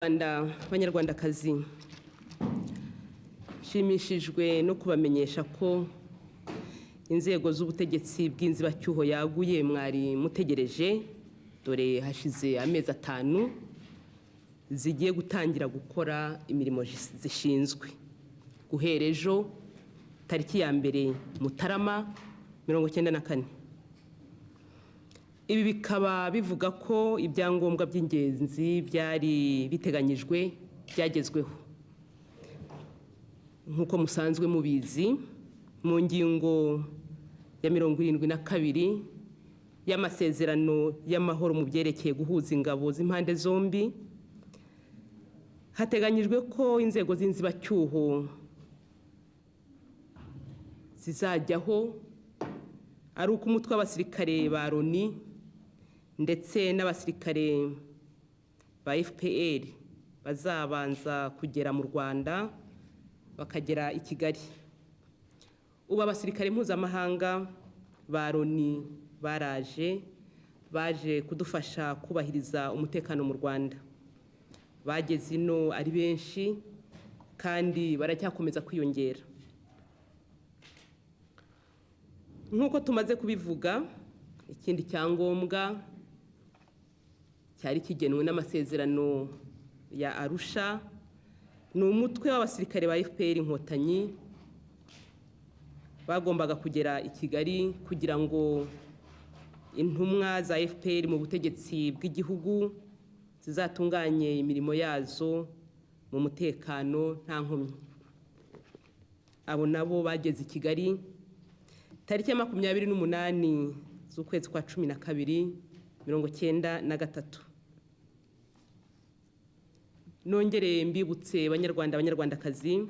Rwanda, Banyarwandakazi, nshimishijwe no kubamenyesha ko inzego z'ubutegetsi bw'inzibacyuho yaguye mwari mutegereje, dore hashize amezi 5, zigiye gutangira gukora imirimo zishinzwe guhera ejo tariki ya 1 Mutarama 94. Ibi bikaba bivuga ko ibyangombwa by'ingenzi byari biteganyijwe byagezweho. Nk'uko musanzwe mubizi, mu ngingo ya 72 y'amasezerano y'amahoro mu byerekeye guhuza ingabo z'impande zombi, hateganyijwe ko inzego z'inzibacyuho zizajyaho ari uko umutwe w'abasirikare ba Loni ndetse n'abasirikare ba FPR bazabanza kugera mu Rwanda, bakagera i Kigali. Ubu abasirikare mpuzamahanga ba Loni baraje, baje kudufasha kubahiriza umutekano mu Rwanda. Bageze ino ari benshi kandi baracyakomeza kwiyongera. Nk'uko tumaze kubivuga, ikindi cyangombwa cyari kigenwe n'amasezerano ya Arusha ni umutwe w'abasirikare ba FPR Inkotanyi bagombaga kugera i Kigali kugira ngo intumwa za FPR mu butegetsi bw'igihugu zizatunganye imirimo yazo mu mutekano nta nkomyi. Abo nabo bageze i Kigali tariki ya 28 z'ukwezi kwa 12 93. Nongere mbibutse, Banyarwanda, Banyarwandakazi,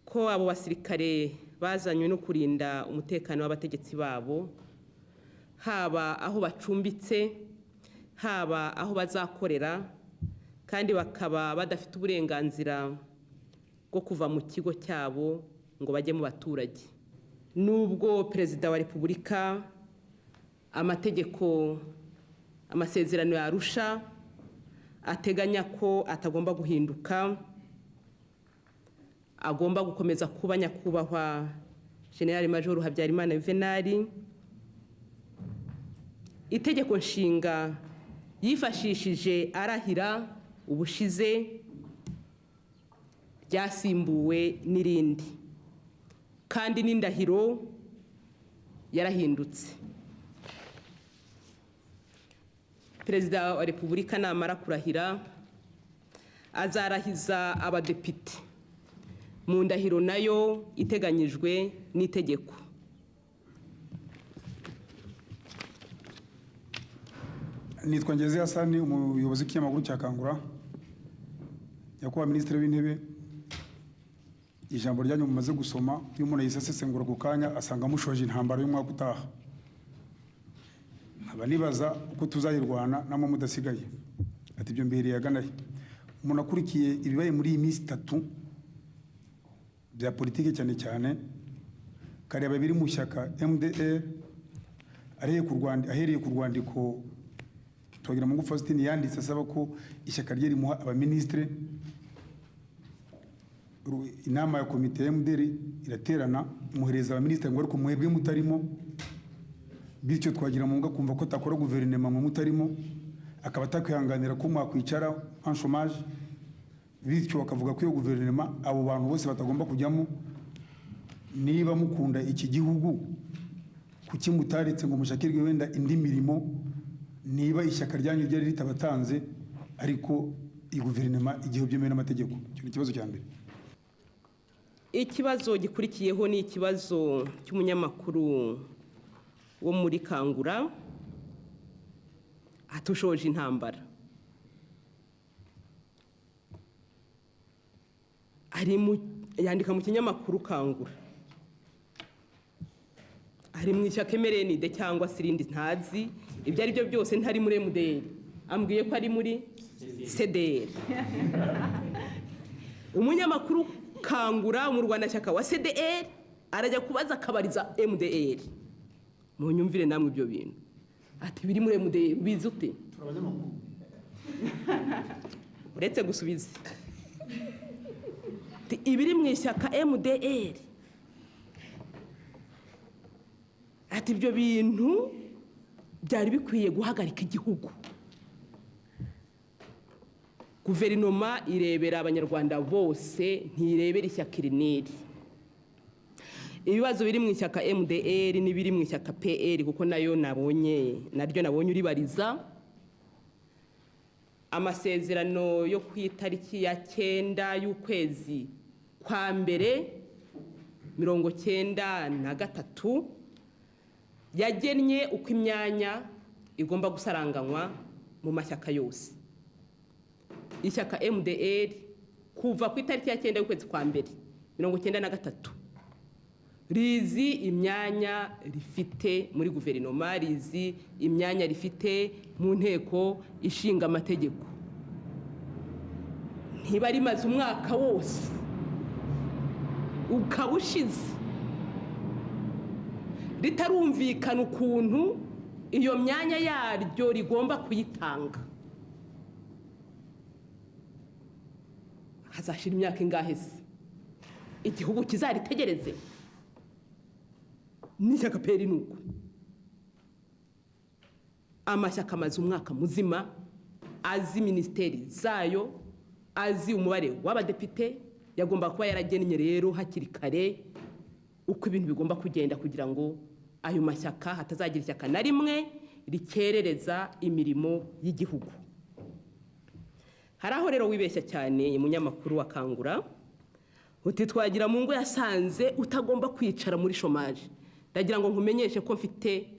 ko abo basirikare bazanywe no kurinda umutekano w'abategetsi babo, haba aho bacumbitse, haba aho bazakorera, kandi bakaba badafite uburenganzira bwo kuva mu kigo cyabo ngo bajye mu baturage. Nubwo Perezida wa Repubulika, amategeko, amasezerano ya Arusha ateganya ko atagomba guhinduka, agomba gukomeza kuba Nyakubahwa General Major Habyarimana Yuvenali, itegeko nshinga yifashishije arahira ubushize ryasimbuwe n'irindi, kandi n'indahiro yarahindutse. Perezida wa Repubulika namara kurahira azarahiza abadepite mu ndahiro nayo iteganyijwe n'itegeko. Nitwa Ngeze Hasani, umuyobozi w'ikinyamakuru cya Kangura. Nyakubahwa Minisitiri w'Intebe, ijambo ryanyu mumaze gusoma, iyo umuntu yisesengura ku kanya asanga mushoje intambara y'umwaka utaha. Nkaba nibaza uko tuzayirwana namwe mudasigaye. Ati ibyo mbihereye agana he? Umuntu akurikiye ibibaye muri iyi minsi 3 bya politiki, cyane cyane kareba biri mu shyaka MDR, ahereye ku rwandiko Twagiramungu Faustin yanditse asaba ko ishyaka rye rimuha abaminisitiri, inama ya komite ya MDR iraterana, imuhereza abaminisitiri ngo ariko mwebwe mutarimo. Bityo Twagiramungu akumva ko atakora guverinoma mwe mutarimo, akaba atakwihanganira ko mwakwicara en chômage. Bityo bakavuga ko iyo guverinoma abo bantu bose batagomba kujyamo. Niba mukunda iki gihugu, kuki mutaretse ngo mushakirwe wenda indi mirimo, niba ishyaka ryanyu ryari ritabatanze, ariko iyi guverinoma igihe byemewe n'amategeko? Icyo ni ikibazo cya mbere. Ikibazo gikurikiyeho ni ikibazo cy'umunyamakuru wo muri Kangura, atushoje intambara. Yandika mu kinyamakuru Kangura, ari mu ishyaka MRND cyangwa se irindi ntazi, ibyo ari byo byose ntari muri MDR, ambwiye ko ari muri CDR. Umunyamakuru Kangura mu rwandashyaka wa CDR arajya kubaza akabariza MDR. Munyumvire namwe ibyo bintu, ati biri muri MDR bizi ute? Uretse gusubiza ibiri mu ishyaka MDR, ati ibyo bintu byari bikwiye guhagarika igihugu. Guverinoma irebera Abanyarwanda bose, ntirebera ishyaka iri n'iri. Ibibazo biri mu ishyaka MDR n'ibiri mu ishyaka PL, kuko nayo nabonye naryo nabonye uribariza. Amasezerano yo ku itariki ya 9 y'ukwezi kwa mbere 93 yagennye uko imyanya igomba gusaranganywa mu mashyaka yose. Ishyaka MDR kuva ku itariki ya 9 y'ukwezi kwa mbere 93 rizi imyanya rifite muri guverinoma, rizi imyanya rifite mu nteko ishinga amategeko. Ntiba rimaze umwaka wose ukaba ushize ritarumvikana ukuntu iyo myanya yaryo rigomba kuyitanga. Hazashira imyaka ingahe se igihugu kizaritegereze? N'ishyaka PL ni uko. Amashyaka amaze umwaka muzima azi minisiteri zayo, azi umubare w'abadepite. Yagomba kuba yaragennye rero hakiri kare uko ibintu bigomba kugenda, kugira ngo ayo mashyaka hatazagira ishyaka na rimwe rikerereza imirimo y'igihugu. Hari aho rero wibeshya cyane, umunyamakuru wa Kangura, uti Twagiramungu yasanze utagomba kwicara muri chômage. Ndagira ngo nkumenyeshe ko mfite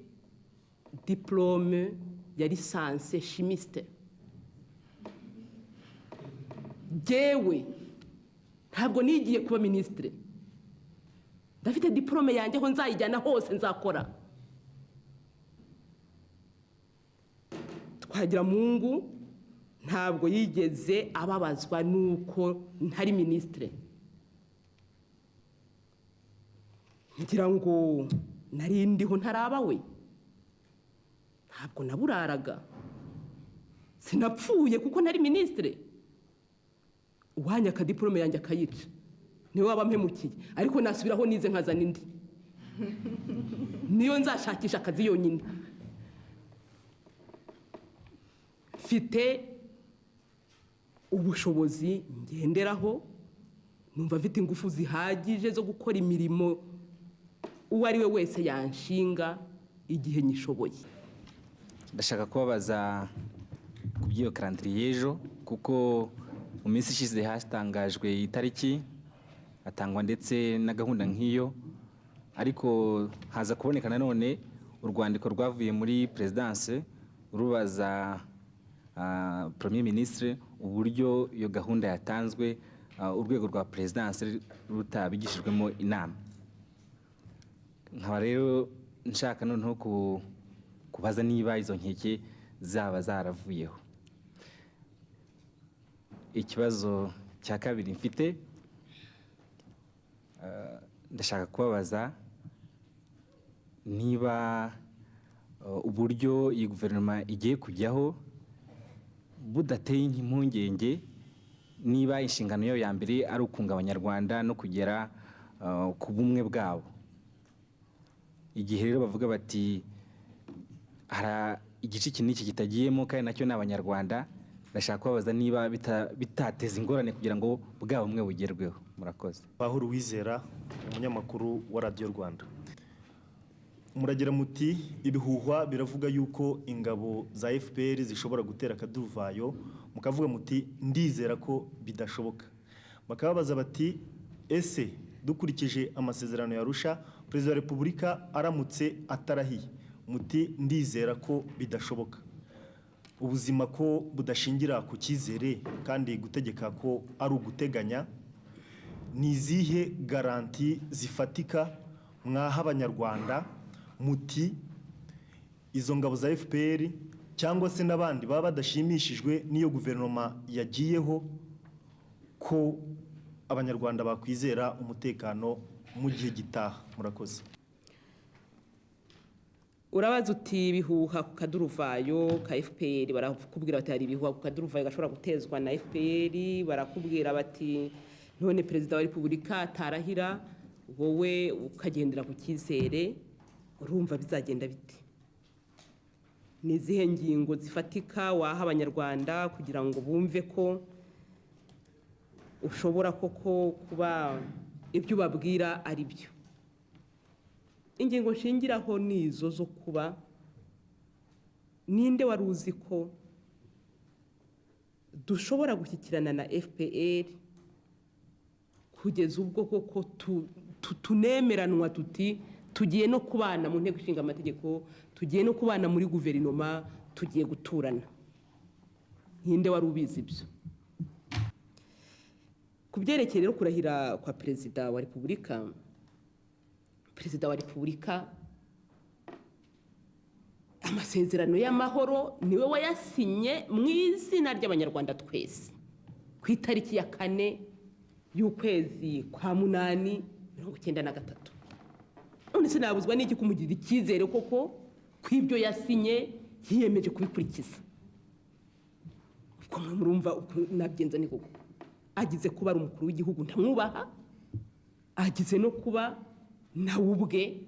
diplôme ya licence chimiste. Jyewe ntabwo nigiye kuba minisitire, ndafite diplôme yanjye, aho nzayijyana hose nzakora. Twagiramungu ntabwo yigeze ababazwa nuko ntari minisitire. Ngira ngo nari ndiho ntarabawe, ntabwo naburaraga, sinapfuye kuko ntari minisitire. Uwanyaka diplôme yanjye akayica niwe waba mpemukiye, ariko nasubiraho nize nkazana indi, niyo nzashakisha akazi yonyine. Mfite ubushobozi ngenderaho, numva mfite ingufu zihagije zo gukora imirimo uwo ari we wese yanshinga igihe nyishoboye. Ndashaka kubabaza ku by'iyo calendrier y'ejo, kuko mu minsi ishize hatangajwe itariki, hatangwa ndetse na gahunda nk'iyo, ariko haza kuboneka nanone urwandiko rwavuye muri perezidanse rubaza Premier Ministre uburyo iyo gahunda yatanzwe, urwego rwa perezidanse rutabigishijwemo inama. Nkaba rero nshaka noneho kubaza niba izo nkeke zaba zaravuyeho. Ikibazo cya kabiri mfite, ndashaka kubabaza niba uburyo iyi guverinoma igiye kujyaho budateye impungenge, niba inshingano yayo ya mbere ari ukunga Abanyarwanda no kugera ku bumwe bwabo. Igihe rero bavuga bati hari igice iki n'iki kitagiyemo kandi nacyo ni Abanyarwanda, ndashaka kubabaza niba bitateza ingorane kugira ngo bwa bumwe bugerweho. Murakoze. Pahuro Uwizera, umunyamakuru wa Radiyo Rwanda. Muragira muti ibihuhwa biravuga yuko ingabo za FPR zishobora gutera akaduruvayo, mukavuga muti ndizera ko bidashoboka. Bakababaza bati ese dukurikije amasezerano ya Arusha, Perezida wa Repubulika aramutse atarahiye, muti ndizera ko bidashoboka. Ubuzima ko budashingira ku cyizere kandi gutegeka ko ari uguteganya, ni izihe garanti zifatika mwaha Abanyarwanda muti izo ngabo za FPR cyangwa se n'abandi baba badashimishijwe n'iyo guverinoma yagiyeho, ko Abanyarwanda bakwizera umutekano mu gihe gitaha? Murakoze. Urabaza uti ibihuha ku kaduruvayo ka FPR. Barakubwira bati hari ibihuha ku kaduruvayo gashobora gutezwa na FPR. Barakubwira bati none Perezida wa Repubulika atarahira, wowe ukagendera ku cyizere, urumva bizagenda bite? Ni izihe ngingo zifatika waha Abanyarwanda kugira ngo bumve ko ushobora koko kuba ibyo ubabwira ari byo? Ingingo nshingiraho ni izo zo kuba ninde wari uzi ko dushobora gushyikirana na FPR kugeza ubwo koko tunemeranwa tuti tugiye no kubana mu Nteko Ishinga Amategeko, tugiye no kubana muri guverinoma, tugiye guturana? Ninde wari ubizi ibyo? Ku byerekeye rero kurahira kwa Perezida wa Repubulika, Perezida wa Repubulika amasezerano y'amahoro niwe wayasinye mu izina ry'Abanyarwanda twese ku itariki ya 4 y'ukwezi kwa 8 93. None se nabuzwa n'iki kumugirira icyizere koko ko ibyo yasinye yiyemeje kubikurikiza? Ubwo mwe murumva uko nabigenza? Ni koko agize kuba ari umukuru w'igihugu, ndamwubaha, agize no kuba nawe ubwe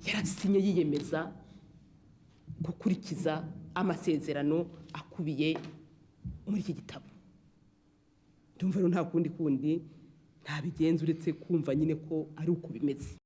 yarasinye yiyemeza gukurikiza amasezerano akubiye muri iki gitabo. Ndumva rero nta kundi kundi ntabigenza uretse kumva nyine ko ari uko bimeze.